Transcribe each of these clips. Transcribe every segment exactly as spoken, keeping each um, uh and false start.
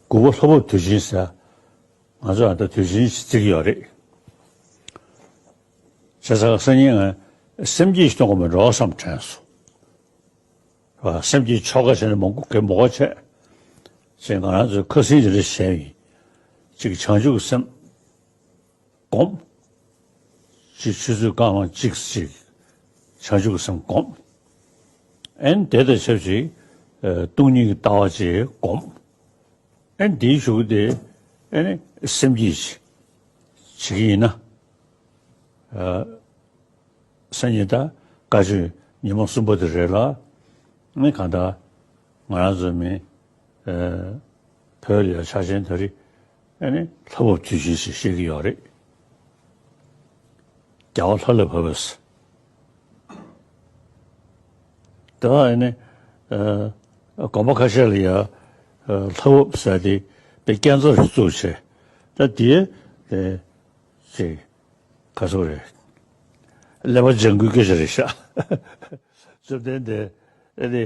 དགུ་པ་ལྷ་བབས་དུས་ཆེན་ཟེར། ང་ཚོ་ཨ་ད་དུས་ཆེན་ཞིག་བརྩི་གི་ཡོད་རེད། བྱས་ཙང་སང་ཉིན་ང་སེམས་བསྐྱེད་ཞིག་གཏོང་དགོས་མེད་འགྲོ་བསམ་དྲན་སོང་། བ། སེམས་བསྐྱེད་ཆོ་ག་བྱས་ནས་མང་པོ་གས་མོ་ག་བྱས། ཅེས་ང་རང་ཚོའི་ཁ་སེང་ཅི་འདྲ་བྱས་ཡིན། གཅིག་བྱང་ཆུབ་ཀྱི་སེམས་སྒོམ། གཅིག་ཆུ་ཚོད་སྐར་མ་གཅིག་ཅིག་བྱང་ཆུབ་ཀྱི་སེམས་སྒོམ། ཨན་དེ་དང་ཆབས་ཅིག་སྟོང་ཉིད་ཀྱི་ལྟ་བ་ཅིག་སྒོམ། ཨན་དེའི་གཞུག་དེ་ཨན་སེམས་བསྐྱེད་ཅིག་བྱེད་ཀྱི་ཡིན་ན། སང་ཉིན་ད་བཀའ་ཆོས་ཉི་མ་གསུམ་པ་དེ་རེད་ལ། ཨ་ནི་གང་ལྟར་ང་རང་ཚོ་མི་བོད་ལ་ཡ་ཆ་ཆེན་དེ་རིང་ཨ་ནི་ལྷ་བབས་དུས་ཆེན་ཞིག་བཤད་ཀྱི་ཡོད་རེད། རྒྱལ་བ་ལྷ་ལས་བབས་པས། ད་ཨ་ནི་དགོན་པ་ཁ་ཤས་ལ་ཡ་ལྷ་བབས་ཟེར་དེ་དཔེ་སྐས་འཛེག་ཞིག་བཙུགས་བྱས། ད་དེ་ཅིག་ཁ་སོ་རེད། ཀླད་པ་ལྗང་གུའི་སྐད་ཆ་རེད་ཤག་བཅོམ་ལྡན་འདས་ཨེ་ནི་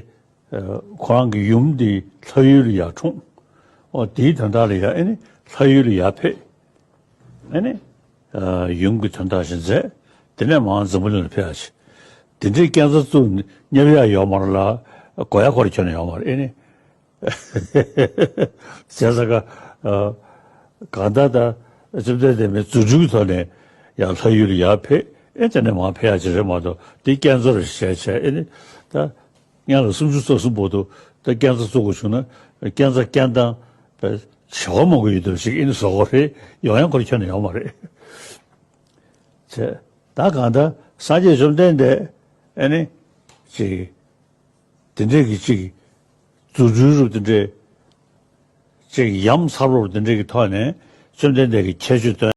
ཁོ་རང་གི་ཡུམ་འདི་ལྷ་ཡུལ་ལ་ཡར་འཁྲུངས། ཨོ་དེའི་དོན་དག་ལ་ཡ་ཨེ་ནི་ལྷ་ཡུལ་ལ་ཡར་ཕེབས། ཨེ་ནི་ཡུམ་གྱི་དོན་དག་ཞིག་མཛད། དེ་ནས་མར་འཛམ་བུ་གླིང་ལ་ཕེབས་ཡ་ཆེ། དེ་འདྲའི་སྐས་འཛེག་བཙུགས་བསྙབ་ཡ་ཡོད་མ་རེད་ལ། དགོས་ཡ་ཁོ་རང་ཁྱོན་ནས་ཡོད་མ་རེད་ཨེ་ནི། བྱས་ཙང་ཀ་གང་ལྟར་ད་བཅོམ་ལྡན་འདས་མའི་རྫུ་འཕྲུལ་གྱི་ཐོག་ནས་ཡང་ལྷ་ཡུལ་ལ་ཡར་ཕེབས། ཨེ་དེ་ནས་མར་ཕེབས་ཡ་ཅིག་རེད་མ་གཏོགས་དེ་སྐས་འཛེག་རེ་བྱས་བྱས་ཨེ་ནི་ད་སྔོན་ལ་སུམ་ཅུ་རྩ་གསུམ་བར་དུ་ད་སྐས་འཛེག་བཙུགས་དགོས་བྱུང་ན་སྐས་འཛེག་སྐས་འདང་བྱེད་དགོས་མང་པོ་ཡོད་འདུག་ཅིག་ཨེ་ནི་བཟོ་དགོས་རེད། ཡོང་ཡ་ཁོ་རང་ཁྱོན་ནས་ཡོད་མ་རེད། བྱས་ད་གང་ལྟར་སངས་རྒྱས་བཅོམ་ལྡན་འདས་ཨེ་ནི་ཅིག་དེ་འདྲས་ཀྱི་ཅིག་རྫུ་འཕྲུལ་རུ་དེ་འདྲས་ཅིག་ཡ་མཚར་པོ་དེ་འདྲས་ཀྱི་ཐོག་ནས་བཅོམ་ལྡན་འདས་ཀྱི་ཁྱད་ཆོས་སྟོན།